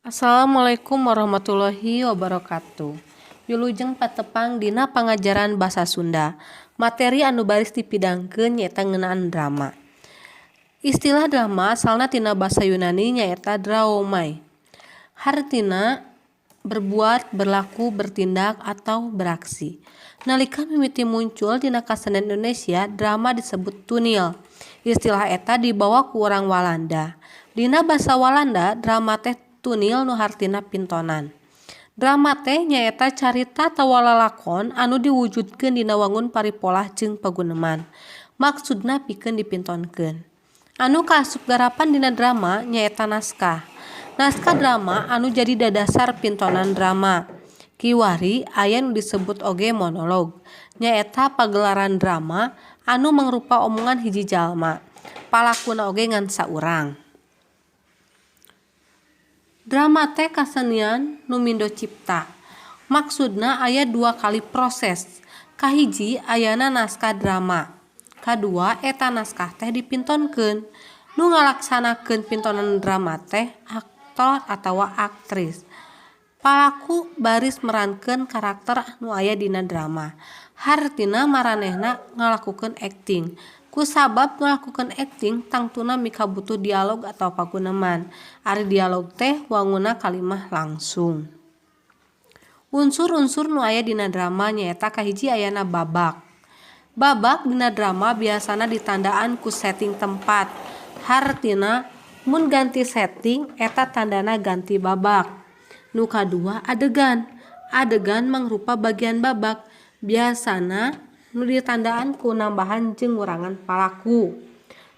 Assalamualaikum warahmatullahi wabarakatuh. Wilujeng patepang dina pangajaran basa Sunda. Materi anu baris dipidangkeun nyaeta ngeunaan drama. Istilah drama asalna tina basa Yunani, nyaeta draomai. Hartina berbuat, berlaku, bertindak, atau beraksi. Nalika mimiti muncul dina kasenian Indonesia, drama disebut toneel. Istilah eta dibawa ku urang Walanda. Dina basa Walanda, drama teh toneel nu hartina pintonan. Drama teh nyaeta carita atawa lalakon anu diwujudkeun dina wangun paripolah jeung paguneman. Maksudna pikeun dipintonkeun. Anu kaasup garapan dina drama nyaeta naskah. Naskah drama anu jadi dadasar pintonan drama. Kiwari aya nu disebut oge monolog. Nyaeta pagelaran drama anu mangrupa omongan hiji jalma. Palakuna oge ngan saurang. Drama teh kasenian nu mindo cipta. Maksudna aya dua kali proses. Kahiji, ayana naskah drama. Kadua, eta naskah teh dipintonkeun. Nu ngalaksanakeun pintonan drama teh aktor atawa aktris. Palaku baris merankeun karakter anu aya dina drama. Hartina maranehna ngalakukeun akting. Kusabab ngalakukeun akting, tangtuna mikabutuh dialog atawa paguneman. Ari dialog teh wangunna kalimah langsung. Unsur-unsur nu aya dina drama nyaeta: kahiji, ayana babak. Babak dina drama biasana ditandaan ku setting tempat. Hartina mun ganti setting, eta tandana ganti babak. Nu kadua, adegan. Adegan mangrupa bagian babak. Biasana nu ditandaan ku nambahan jeung ngurangan palaku.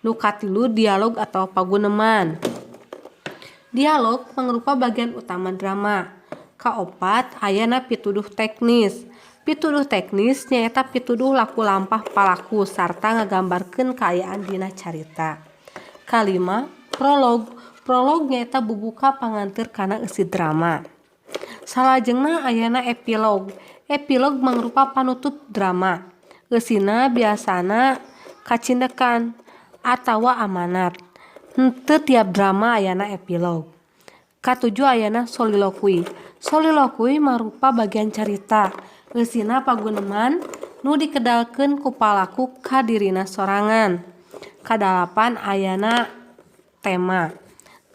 Nu katilu, dialog atawa paguneman. Dialog mangrupa bagian utama drama. Kaopat, ayana pituduh teknis. Pituduh teknis nyaeta pituduh laku lampah palaku sarta ngagambarkeun kaayaan dina carita. Kalima, prolog. Prolog nyaeta bubuka panganteur kana eusi drama. Salajengna ayana epilog. Epilog mangrupa panutup drama. Eusina biasana kacindekan atawa amanat. Henteu tiap drama ayana epilog. Katujuh, ayana solilokui. Solilokui mangrupa bagian carita. Eusina paguneman nu dikedalkeun ku palaku ka dirina sorangan. Kadalapan, ayana tema.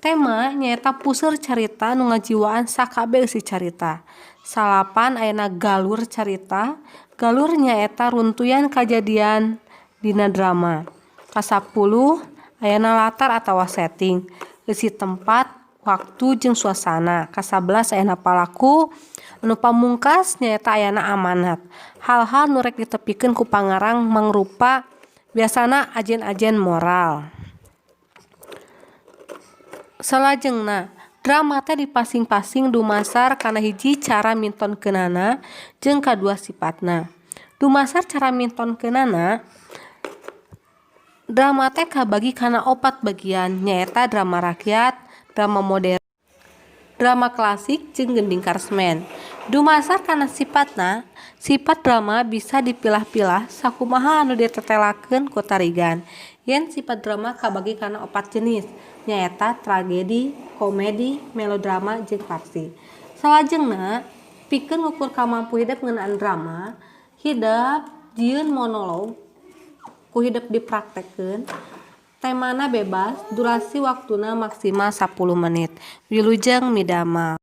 Tema nyaeta puseur carita nu ngajiwaan sakabeh eusi carita. Salapan, ayana galur carita. Galur nyaeta runtuyan kajadian dina drama. Kasapuluh, ayana latar atawa setting. Eusi tempat, waktu, jeung suasana. Kasabelas, ayana palaku. Anu pamungkas nyaeta ayana amanat. Hal-hal nu rek ditepikeun ku pangarang, mangrupa biasana ajen-ajen moral. Salajengna, drama teh dipasing-pasing dumasar kana hiji, cara mintonkeunana, jeung kadua, sipatna. Dumasar cara mintonkeunana, drama teh kabagi kana opat bagian, nyaeta drama rakyat, drama modern, drama klasik, jeung gending karesmen. Dumasar kana sipatna, sipat drama bisa dipilah-pilah sakumaha anu ditetelakeun ku Tarigan, yen sipat drama kabagi kana opat jenis, nyaeta tragedi, komedi, melodrama, jeung farsi. Salajengna, pikeun ngukur kamampu hidep ngeunaan drama, hidep jieun monolog ku hidep dipraktekkeun. Temana bebas, durasi waktuna maksimal 10 menit. Wilujeng midamel.